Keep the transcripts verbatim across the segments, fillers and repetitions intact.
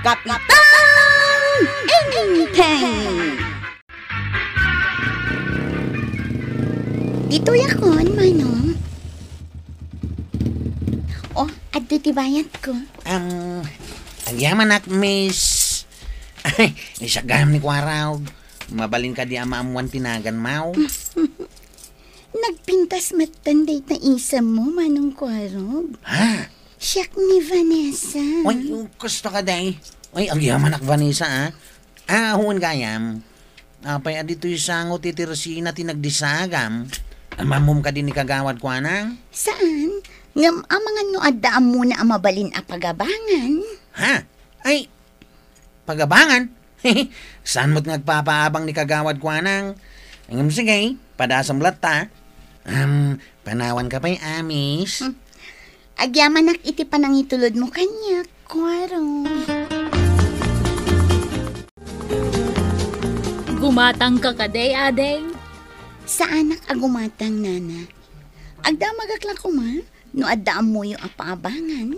Kapitan Enteng! Ditoy akon, Manong. Oh, adda ti bayadko. Am, agyamanak, miss. Ay, isagam ni Kuarog. Mabalin kadi a maammuan ti naganmo? Nagpintas metten dayta isemmo, Manong Kuarog. Ha? Siak ni Vanessa. Ay, kasta kadi. Ay, agyamanak, Vanessa, ah. Ah, wen gayam. Apay a ditoy sango ti Teresina ti nagdisagam? Amammom kadi ni Kagawad Kuanang? Saan? Ngem amangan no adda ammona a mabalin a pagabangan. Ha? Ay, pagabangan? Saan met nga agpapaabang ni Kagawad Kuanang? Ngem sige, padasem latta. Um, panawanka pay, a miss. Hmm. Agyamanak iti panangitulodmo kaniak, Kuarog. Gumatangka kadi, ading? Saanak a gumatang, nana. Agdamagak la koma no adda ammoyo a paabangan.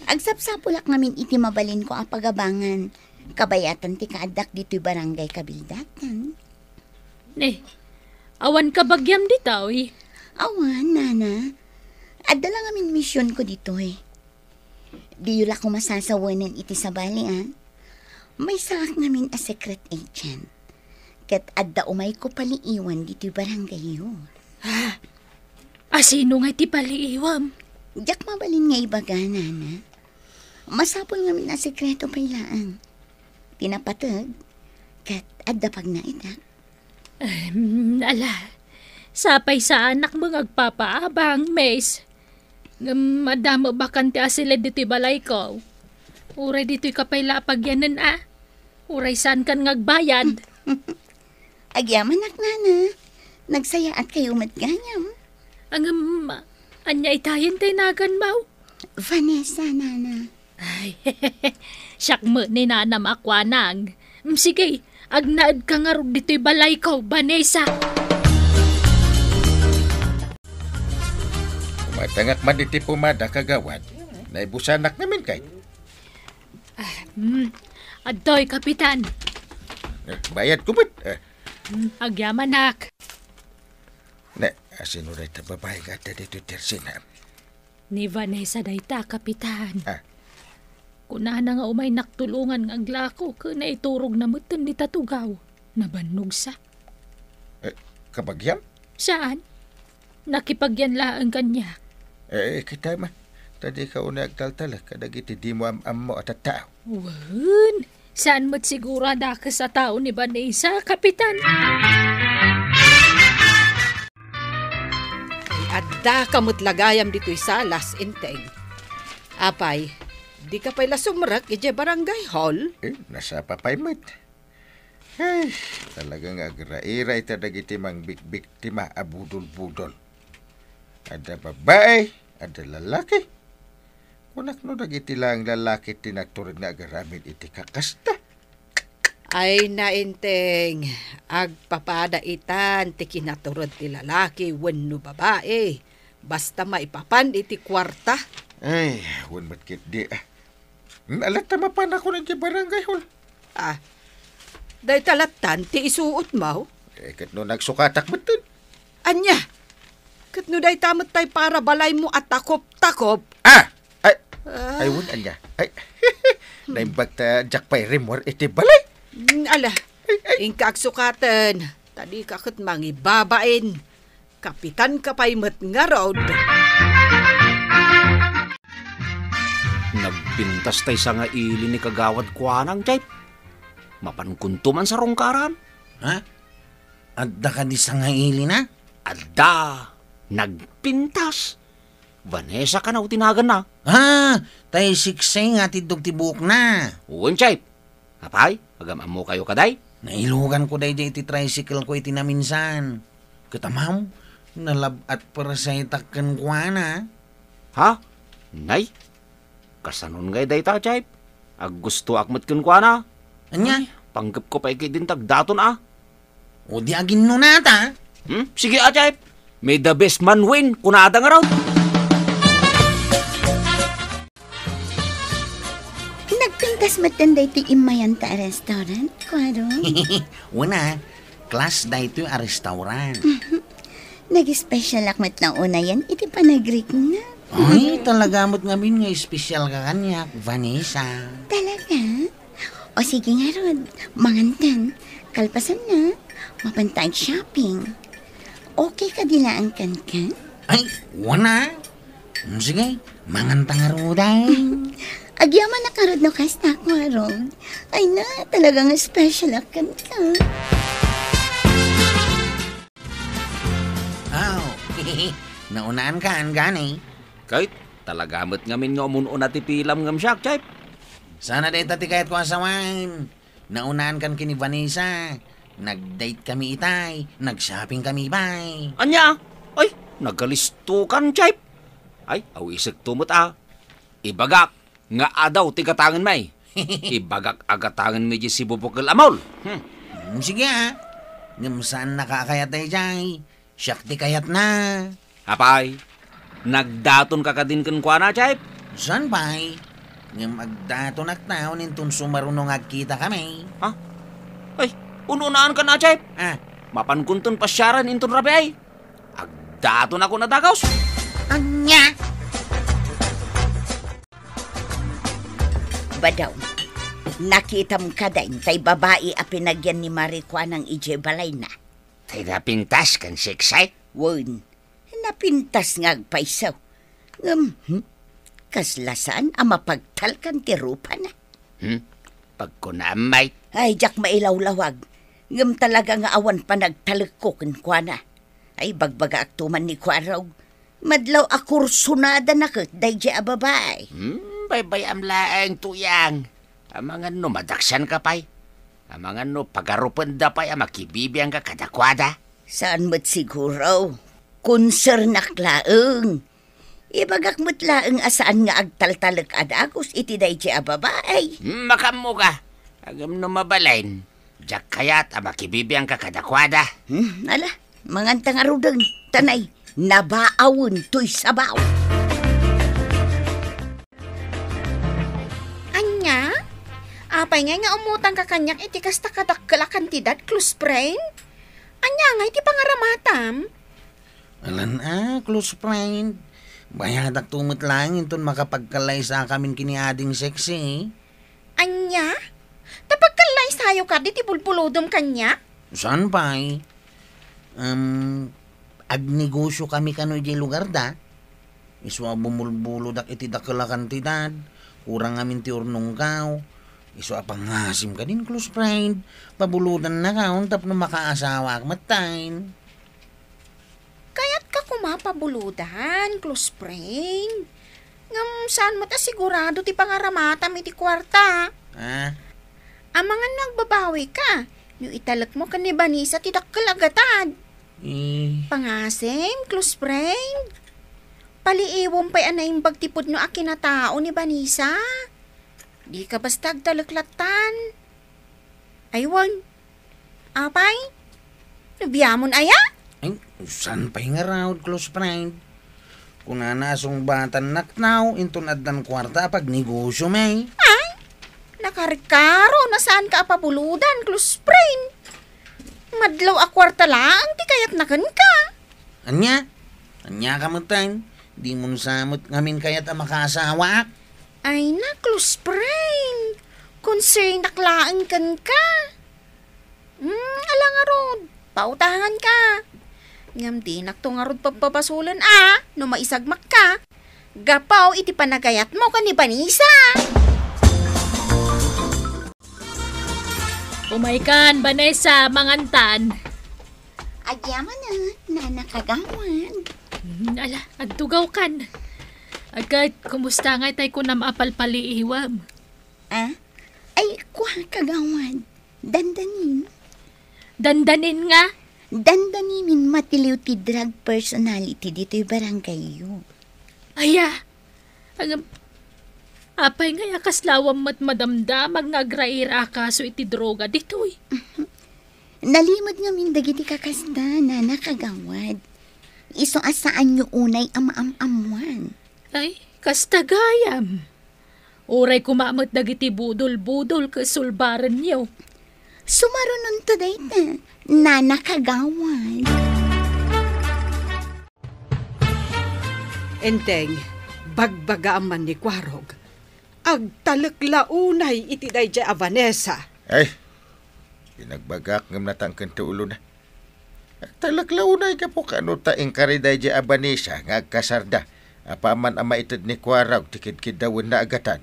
Agsapsapulak ngamin iti mabalinko a pagabangan, kabayatan ti kaaddak ditoy barangay Kabildatan. Ne, awan kabagiam ditoy? Awan, nana. Adda la ngamin misionko ditoy. Diyo la koma sasawenen iti sabali, a? Maysaak ngamin a secret agent. Ket adda umayko paliiwan ditoy barangayyo. Ah, asino nga iti paliiwam? Diak mabalin nga ibaga, nana. Masapul ngamin a sekreto pay laeng. Ti napateg, ket adda pagnaetak. Em, ala, sapay saanak met nga agpapaabang, miss. Ngem adda met bakan ti asilid ditoy balayko. Uray ditoyka pay la a pagyanen, a? Uray saankan nga agbayad. Agyamanak, nana. Nagsayaatkayo met gayam. Ngem, ania itayen ti naganmo? Vanessa, nana. Ay, siak met ni nanam a kuanang. Mm, sige, agnaedka ngarud ditoy balayko, Vanessa. Umatangak man iti pumada, kagawad. Naibusanak ngamin kay. Ah, mm. Adtoy, Kapitan. Eh, bayadko met. Eh. Mm, agyamanak. Ne, asino dayta babai nga adda ditoy Teresina? Ni Vanessa dayta, Kapitan. Ah. Kunana nga umaynak tulongan nga aglako ken naiturogna metten dita tugaw. Nabannogsa. Eh, kabagiam? Saan? Nakipagyan laeng kaniak. Eh, kita man. Ta dika unay agtaltalek kadagiti dimo am-ammo a tattao. Wen, saan met siguro a dakes a tao ni Vanessa, Kapitan? Ay, addaka met la gayam ditoy salas, Enteng. Apay, dika pay la sumrek idiay barangay hall? Eh, nasapa pay met. Ay, talaga nga agraira ita dagiti mangbikbiktima a budol-budol. Adda babai, adda lalaki. Kunak no dagiti laeng lalaki ti natured nga agaramid iti kakasta. Ay, Enteng, agpapada itan ti kinatured ti lalaki wenno babai, basta maipapan iti kuarta. Ay, wen met ketdi, ah. Hmm, alatta mapanakon idiay barangay hall. Ah, dayta lattan ti isuotmo? Eh, ket no nagsukatak metten. Ania? Ket no dayta met tay para balaymo a takop-takop? Ah! Ay, ah. Ay, wen, ania? Ay, naimbag ta diak pay rimmuar iti balay. Mm, ala, ay, ay. Inka agsukaten, ta dika ket mangibabain. Kapitanka pay met ngarud. Nagpintas tay sangaili ni Kagawad Kuanang, Jay. Mapankonto man sa rungkaran. Ha? Adda kadi sangailina? Adda. Nagpintas. Vanessa kano ti naganna. Ah, tay siksing a tiddog ti buokna. Wen, Jay. Apay, agam-ammokayo kadi? Nailuganko daydi iti tricycle ko iti naminsan. Ket ammom, nalab-at persaitak kenkuana. Ha? Nay? Kasanon ngay dayta, Chief? Aggustoak met kenkuana. Ania? Ay, panggepko pay ket dintag daton, a. O di aginnunata? Hmm? Sige, a, Chief. May the best man win, kunada ngarud. Nagpintas metten daytoy immayanta a restaurant, Kuarog? Wen a, class daytoy a restaurant. Nag-specialak met la unayen iti panagrikna. Ay, talaga met ngamin nga espesyal ka kaniak, Vanessa. Talaga? O sige ngarud, mangantan. Kalpasanna, mapanta ag-shopping. Okay kadi laeng kenka? Ay, wen a. Mm, sige, manganta ngarud, ay. Agyamanak ngarud no kasta, Kuarog. Ay na, talagang special a kenka. Aw, naunaan kan gani. Kay, talaga met ngamin nga umun-una ti pilam ngem siak, Chef. Saan a dayta ti kayatko a sawen. Naunaan kan ken ni Vanessa. Nag-date kami itay. Nag-shopping kami, bay. Ania? Ay, nagkalisto kan, Chef. Ay, awisekto met a. Ibagak nga adaw ti gatangenmi. Ibagak a gatangenmi diay sibubukel a mall. Hmm. Hmm, sige a. Ngem saannaka a kayat daydiay. Siak ti kayatna. Apay, nagdatonka kadin kenkuana, Chef? Saan pay? Ngem agdatonak taon inton sumaruno nga agkitakami. Ha? Ay, un-unaanka, Chef? Ah. Mapankonton pasiaren inton rabii. Agdatonak a dagus. Ania? Badaw, nakitam kadi tay babai a pinagyan ni Marie Kuanang idiay balayna? Tay napintas ken Seksay? Wen, napintas nga agpayso. Ngem, hmm, kasla saan a mapagtalkan ti rupana. Hmm? Pagkunaam, Mike? Ay, diak mailawlawag. Ngem talaga nga awan panagtalekko kenkuana. Ay, bagbagaakto man ni Kuarog. Madlaw a kursunadana ket daydiay a babai. Hmm, baybay-am laeng, Tuyang. Amangan no madaksanka pay. Amangan no pagarupenda pay a makibibiangka kadakuada. Saan met siguro. Konsernak laeng. Ibagak met laeng a saan nga agtaltalek a dagus iti daydiay a babai. Hmm, makaammoka. Ngem no mabalin, diak kayat a makibibiangka kadakuada. Hmm, ala, manganta ngaruden. Tanay, nabaawen toy sabaw. Ania? Apay ngay nga umutangka kaniak iti kasta kadakkel a kantidad, close friend? Ania ngay ti pangaramatam? Alan a, close friend. Bayadakto met laeng inton makapagkallaysakamin ken ni Ading Sexy. Ania? Ta pagkallaysayo kadi ti bulbulodem kaniak? Saan pay? Em, agnegosio kami kano idiay lugarda. Isu a bumulbulodak iti dakkel a kantidad, kurang ngamin ti urnongkaw. Isu a pangasim kadin, close friend. Pabulodannakaon tapno makaasawaak metten. Kayatka koma pabulodan, close friend. Ngem saan met a sigurado ti pangaramatam iti kuarta. Ah? Amangan no agbabawika, no italekmo ken ni Vanessa ti dakkel a gatad. Eh. Pangasim, close friend. Paliiwem pay a naimbag ti pudno a kinatao ni Vanessa. Dika basta agtalek lattan. Ay wen. Apay? Nobiamon aya? Ay, saan pay ngarud, close friend? Kunana a sungbatannak now inton addan kuarta a pagnegosyo, may. Ay, nakarkaro na saanka a pabulodan, close friend. Madlaw a kuarta laeng ti kayatna kenka. Ania? Ania ka metten? Dimon sa met ngamin kayat a makaasawaak? Ay na, close friend. Concernak laeng kenka. Hmm, ala ngarud, pautanganka. Ngem dinakto ngarud pabpabasolen a no maisagmakka. Gapu iti panagayatmo ken ni Vanessa. Umaykan, Vanessa, mangantan. Agyamanak, Nana Kagawad. Hmm, ala, agtugawkan. Agkat, kumusta ngay tay kunam a palpaliiwam? Ah? Ay, kua, Kagawad. Dandanin. Dandanin nga? Dandanimin matiliw ti drug personality ditoy barangayyo. Aya, agam-, apay ngay a kaslawam met madamdamag nga agraira a kaso iti droga ditoy? Nalimed ngamin dagiti kakasta, Nana Kagawad. Isu a saanyo unay a maam-ammuan. Ay, kasta gayam. Uray koma met dagiti budol-budol ket sulbarenyo. Sumarunonto dayta, Nana Kagawad. Enteng, bagbagaam man ni Kuarog. Agtalek la unay iti daydiay a Vanessa. Ay, binagbagak ngem natangken ti ulona. Agtalek la unay gapu kano ta inkari daydiay a Vanessa nga agkasarda, apaman a maited ni Kuarog ti kidkiddawenna a gatad.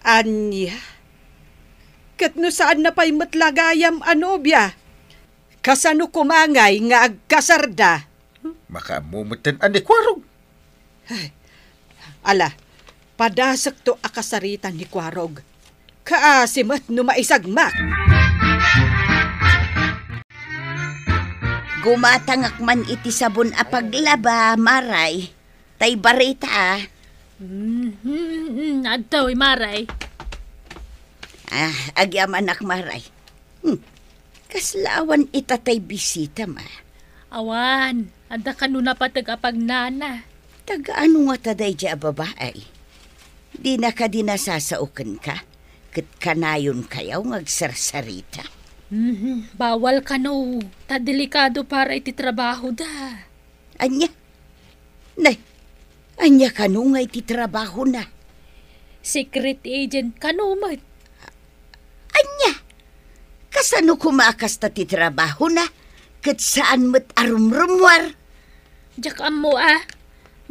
Ania? Ket no saanna pay met la gayam a nobia, kasano koma ngay nga agkasarda? Makaammo metten a ni Kuarog. Ay, ala, padasekto a kasaritan ni Kuarog. Kaasi met no maisagmak. Gumatangak man iti sabon a paglaba, Maray. Tay barita, a. Mm, mm, mm, adtoy, Maray. Ah, agyamanak, Maray. Hmm. Kasla awan ita tay bisitam, a? Awan, adda kano napateg a pagnana. Taga ano ngata daydiay a babai? Dina kadi nasasao kenka? Ket kanayon kayaw nga agsarsarita? Mhm, bawal kano, ta delikado para iti trabahoda. Ania? Nay, ania kano nga iti trabahona? Secret agent kano met. Ania? Kasano koma a kasta ti trabahona? Ket saan met a rumrummuar? Diak ammo a.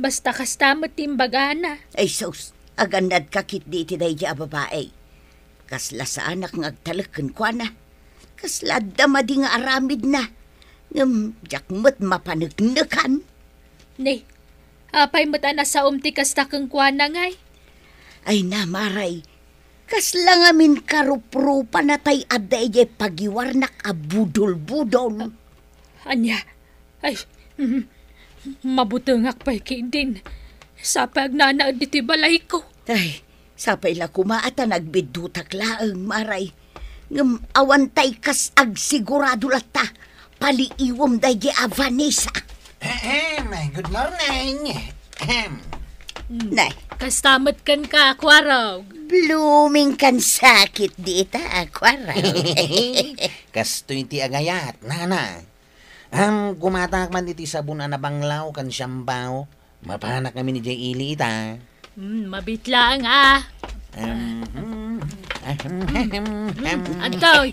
Basta kasta met ti imbagana. Ay sus, agannadka ketdi iti daydiay a babai. Kasla saanak nga agtalek kenkuana. Kasla adda madi nga aramidna. Ngem diak met mapaneknekan. Ne, apay met a nasaom ti kasta kenkuana ngay? Ay na, Maray, kasla ngamin karuprupana tay adda idiay pagiwarnak a budol-budol. Ania? Ay, mm, mabutengak pay ketdin. Sapay agnanaed ditoy balayko. Ay, sapay la koma a ta nagbiddutak laeng, Maray. Ngem awan tay kas agsigurado latta. Paliiwem daydiay a Vanessa. Ahem, good morning. Ahem. Mm. Nay. Kasta met kenka, Kuarog. Blooming kan sakit dita, Kuarog. Kastoy ti agayat, nana. Am, gumatangak man iti sabon a nabanglaw ken shampoo. Mapanak ngamin idiay ili ita. Mm, mabit laeng, a. Ahem, ahem, ahem, ahem. Adtoy.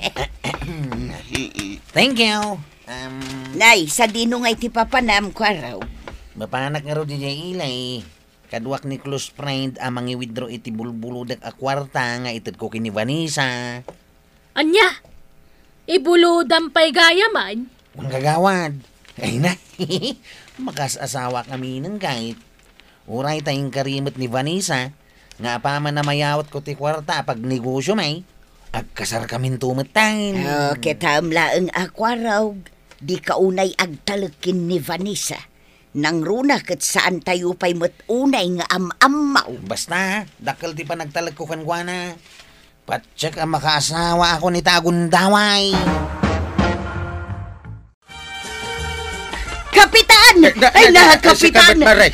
Thank you. Am, Nay, sadino ngay ti papanam, Kuarog? Mapanak ngarud idiay ili. Kaduak ni close friend a mangi-withdraw iti bulbulodek a kuarta nga itedko ken ni Vanessa. Ania? Ibulodam pay gayaman? Wen, kagawad. Ay na, makas-asawak ngamin, kayat. Uray ta inkari met ni Vanessa nga apaman a mayawatko ti kuarta a pagnegosiom, agkasarkaminto metten. Oh, kitaem laeng a, Kuarog, dika unay agtalek ken ni Vanessa. Nangruna ket saantayo pay met unay nga am-ammaw. Basta, dakkel ti panagtalekko kenkuana. Patiek a makaasawak ita a gundaway. Kapitan! Eh, na-, Ay, na-, na, ay, Kapitan! Maray.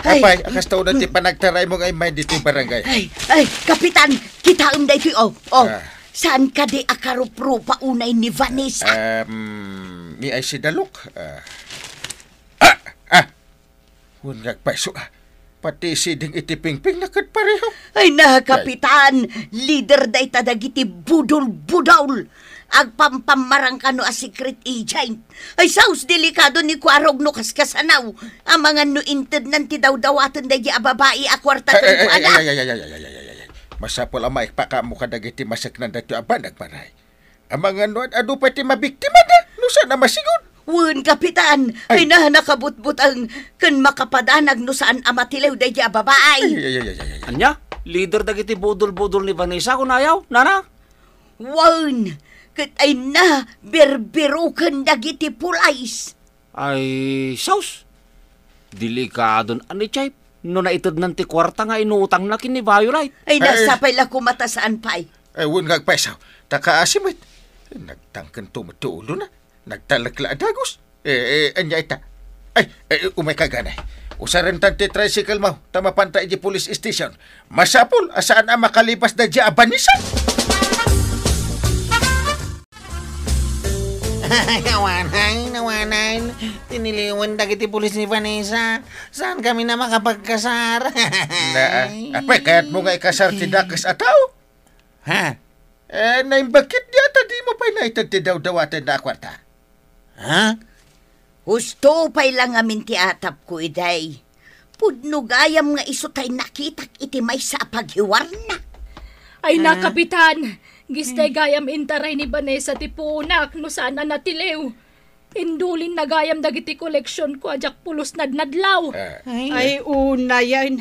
Ay. Apay, a kasta unay ti panagtaraymo nga immay ditoy barangay. Ay, ay, Kapitan, kitaem daytoy, oh, oh. Ah. Saan kadi a karuprupa unay ni Vanessa? Um, may I see the look? Ah. Ah! Ah! Wen nga agpayso, a. Pati siding iti pingpingna ket pareho. Ay na, Ay. Kapitan, leader dayta dagiti budol-budol. Agpampammarang kano a secret agent. Ay, sus, delikado ni Kuarog no kaskasanaw. Amangan no intednan ti dawdawaten daydi a babai a kuarta kenkuana. Ay, ay, ay, ay, ay, ay, ay, ay, ay, ay. Masapul a maikpakaammo kadagiti maseknan daytoy a banag, Maray. Amangan no ad-adu pay ti mabiktimada, no saan a masigon. Wen, Kapitan, Ay. Ay na, nakabutbuteng ken makapadanag no saan a matiliw daydi a babai. Ay, ay, ay, ay, ay, ay. Ania? Leader dagiti budol-budol ni Vanessa, kunayaw, nana? Wen, ket ay na, birbiroken dagiti pulis. Ay, sus! Delikadon a ni Chief no naitednan ti kuarta nga inutangna ken ni Violet. Ay, Ay, nasapay la koma ta saan pay. Ay, wen nga agpayso, ta kaasi met. Nagtangkento met ti ulona. Nagtalek la a dagus. Eh, eh, ania ita? Ay, eh, umayka, ganay. Usarentan ti tricycle mo, ta mapanta iti police station. Masapul a saan a makalibas daydiay a Vanessa. Ay, awanan, awanan. Tiniliwen dagiti pulis ni Vanessa. Saan kami na makapagkasar? Na, apay, kayatmo nga ikasar ti dakes a tao? Ha? Eh, naimbag ketdi a ta dimo pay naited ti dawdawatenna a kuarta. Ha? Husto pay la ngamin ti atapko idiay. Pudno gayam nga isu tay nakitak iti maysa a paghiwarna. Ay na, Ah. Kapitan! Gistay gayam intaray ni Vanessa ti puonak no saan a natiliw. Indulinna gayam dagiti koleksionko a diak pulos nadnadlaw. Ah. Ay. Ay, unayen.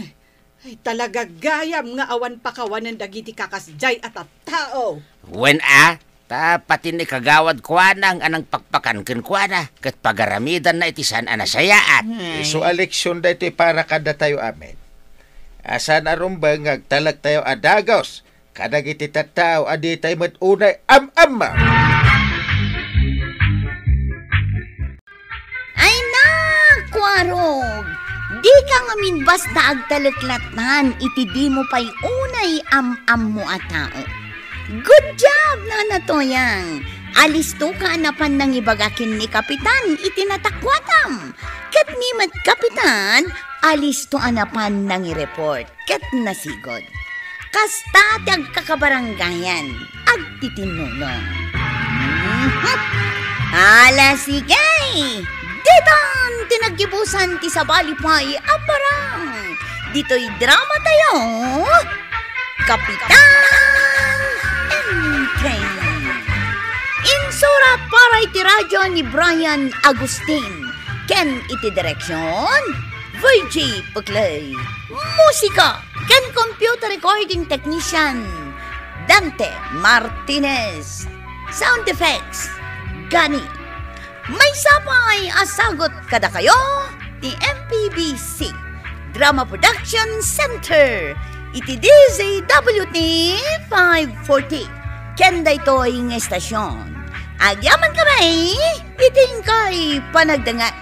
Ay, talaga gayam nga awan pakawanen dagiti kakasdiay a tattao. Wen a, ta pati ni Kagawad Kuanang a nangpakpakan kenkuana, ket pagaramidanna iti saan a nasayaat. Ay. Isu a leksion daytoy para kadatayo amin. A saan a rumbeng nga agtalektayo a dagus kadagiti tattao a ditay met unay am-ammo. Ay, nakuarog! Dika ngamin basta agtalek lattan iti dimo pay unay am-ammo a tao. Good job, Nana Toyang! Alistoka a napan nangibaga ken ni Kapitan iti natakuatam. Ket ni met Kapitan, alisto a napan nangireport ket nasigud. Kasta ti agkakabarangayan, agtitinnulong. Ala, sige! Ditan ti naggibusan ti sabali pay a parang. Ditoy drama tayo, Kapitan Enteng. Insurat para iti radyo ni Brian Agustin. Ken iti direksion, Virgie Puclay. Musika ken computer recording technician, Dante Martinez. Sound effects, Gani. Maysa pay a sagut kadakayo ti M P B C Drama Production Center iti D Z W T five forty. Ken daytoy nga estasion, agyaman kami iti inkay panagdengngeg.